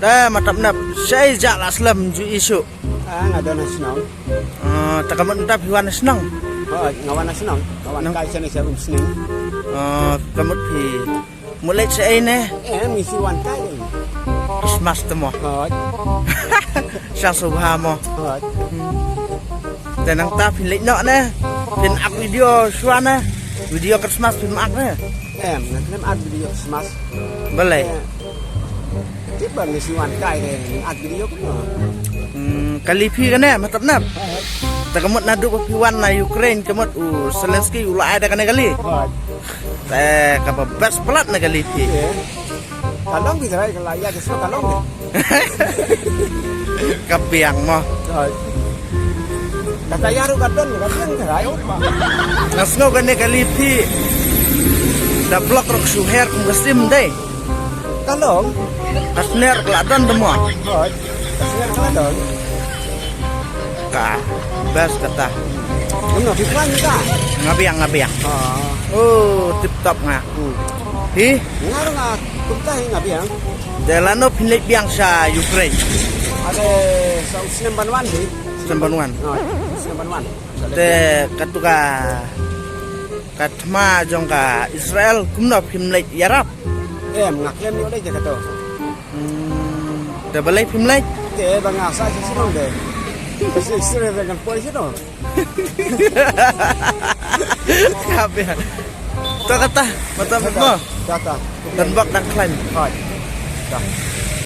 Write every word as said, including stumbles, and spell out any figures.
Te Matap Nep, shaei jaka la slem ju i shuh. Ah, nga don ha shnong. Ah, te ka mut mynta phi wan ha shnong. Oh, nga wan ha shnong. Nga wan kai shane sha Umsning. Ah, ka mut phi mut leit shaei ne? Eh, ngi shu wan kai. Christmas te mo. Oh. Shang sngewbha mo. Oh. Te nangta phin leit noh ne? Phin ak video shuwa ne? Video Christmas phin ak ne? Em, nga khlem ak video Christmas. Balei? Eh, tip ba ngi shu wan kai ne, ngi ak video kumno. Hmm, kali phi kane, Matap Nep. Te ka mut naduh ba phi wan na Ukraine, ka mut u Zelensky u la ai da kane kali. Hooid. Te kaba best palat na kali phi. Eh. Ka long phi trai ka la ïa ka shu ka long ne. Ka biang mo. Hooid. Kata ïa ruh ka don ka biang trai. Nga sngew kane kali phi da block ruh shu her kum ka sim dei. Ka long. Ka sner ka la don de mo. Hooid. Ka sner ka la don. Ka best kata. Kumno phi kwan ka? Nga biang, nga biang. Ah. Oh, tip top nga. Hmm. Hi? Nga ruh nga kumta hi nga biang. Te lano phin leit biang sha Ukraine? Ade sa u snem ban wan hi. Snem ban wan. Ah, snem ban wan. Te katu ka, ka thma jong ka Israel kumno phim leit ïarap? Em, nga khlem ïoh leit ïa katu. Hmm, te balei phim leit? Te ba nga sa shisha shnong de. Sa shisha shnong de ngan poi shisha shnong. Ka biang. To kata, mata mo. Kata. Dan bak dang khlaiñ. Hooid. Kata.